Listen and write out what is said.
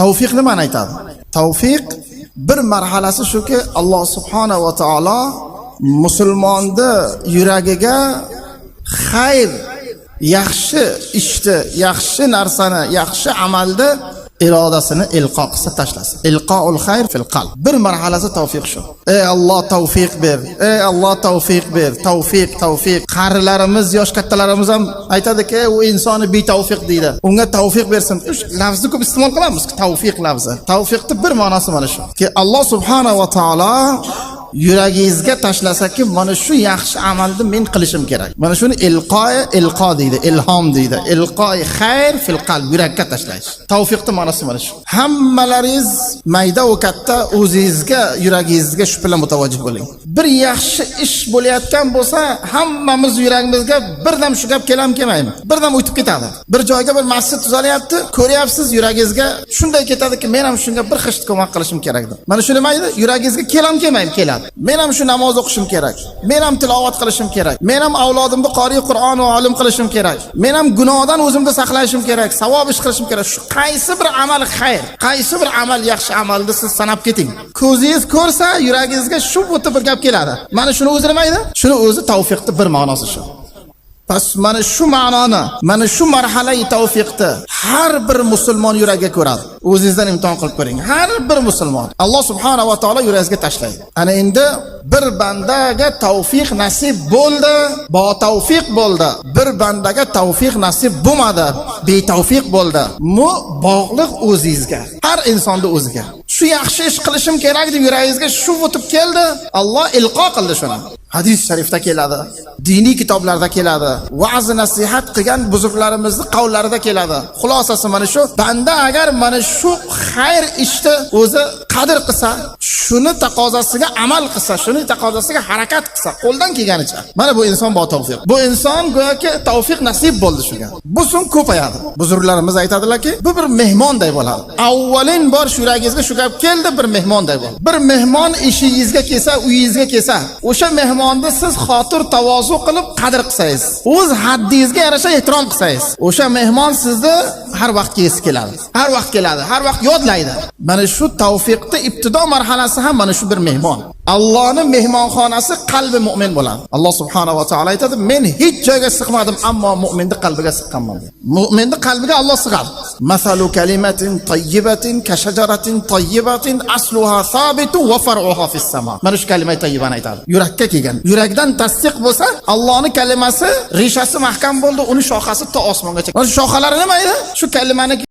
Tavfiq nimani aytadi? Tavfiq bir marhalasi shuki, Alloh subhanahu va taolo musulmonni yuragiga xayr, yaxshi ishni, yaxshi narsani, yaxshi amalni irodasini ilqo qilsa, tashlasin. Ilqoul xayr fil qalb. Bir marhalasi tavfiq shu. Ey Alloh, tavfiq ber. Ey Alloh, tavfiq ber. Tavfiq, tavfiq. Qarilarimiz, yosh kattalarimiz ham aytadiki, u insoni betavfiq deydi. Unga tavfiq bersin. Shu lafzni ko'p iste'mol qilamiz, tavfiq lafzi. Tavfiqni bir ma'nosi mana shu. Ki Alloh subhanahu va taolo yuragingizga tashlasaki, mana shu yaxshi amalni men qilishim kerak. Mana shuni ilqo, ilqo deydi, ilhom deydi. Ilqoi xayr fil qalb, yurakka tashlash. Tavfiqni ma'nosi mana shu. Hammalaringiz mayda va katta o'zingizga, yuragingizga shu bilan mutavajjih bo'ling. Bir yaxshi ish bo'layotgan bo'lsa, hammamiz yuragimizga birdam shu gap kelam kelmaymi? Birdam o'tib ketadi. Bir joyga bir masjid tuzalyapti, ko'ryapsiz, yuragingizga shunday ketadiki, men ham shunga bir g'isht ko'mak qilishim kerak deb. Mana shu nima edi? Yuragingizga kelam kelmaymi? Keladi. Men ham shu namoz o'qishim kerak. Men ham tilovat qilishim kerak. Men ham avlodimni qori Qur'on va olim qilishim kerak. Men ham gunohdan o'zimni saqlashim kerak, savob ish qilishim kerak. Shu qaysi bir amal xayr, qaysi bir amal yaxshi amalni siz sanab keting. Ko'zingiz ko'rsa, yuragingizga shu o'tib bir gap keladi. Mana shuni o'zi nima edi? Shuni o'zi tavfiqni bir ma'nosi shu. Pas mana shu ma'noni, mana shu marhalai tavfiqni har bir musulmon yuragiga ko'radi. O'zingizdan imtihon qilib ko'ring. Har bir musulmon Alloh subhanahu va taolo yuragingizga tashlaydi. Ana endi bir bandaga tavfiq nasib bo'ldi, bo tavfiq bo'ldi. Bir bandaga tavfiq nasib bo'lmadi, betavfiq bo'ldi. Bu bog'liq o'zingizga. Har insonni o'ziga. Shu yaxshi ish qilishim kerak deb yuragingizga shu o'tib keldi, Alloh ilqo qildi shuni. Hadis sharifda keladi, diniy kitoblarda keladi, va'z nasihat qilgan buzurglarimizni qavllarida keladi. Xulosasi mana shu, banda agar mana shu xayr ishni o'zi qadr qilsa, shuni taqozosiga amal qilsa, shuni taqozosiga harakat qilsa, qo'ldan kelganicha. Mana bu inson bo tavfiq. Bu inson go'yoki tavfiq nasib bo'ldi shunga. Bu so'ng ko'payadi. Buzurglarimiz aytadilarki, bu bir mehmonday bo'ladi. Avvalin bor shu yuragingizga shu gap keldi, bir mehmonday bo'ladi. Bir mehmon eshigingizga kelsa, uyingizga kelsa, o'sha mehmonni siz xotir tavozu qilib qadr qilsangiz, o'z haddingizga yarasha ehtirom qilsangiz, o'sha mehmon sizni har vaqt kelgisi keladi. Har vaqt keladi, har vaqt yodlaydi. Mana shu tavfiqni ibtido marhalasi ham mana shu bir mehmon. Allohning mehmonxonasi qalbi mu'min bo'ladi. Alloh subhanahu va taolo aytadi: "Men hech joyga sig'madim, ammo mu'minning qalbiga sig'ganman." Mu'minning qalbiga Alloh sig'adi. Masalu kalimatin tayyibatin kashajaratin tayyibatin asluha sabitu va far'uha fis sama. Mana shu kalima tayyibani aytadi. Yurakka kelgan. Yurakdan tasdiq bo'lsa, Allohning kalimasi rishasi mahkam bo'ldi, uni shoxasi to osmongacha. Mana shu shoxalari nima edi? Shu kalimani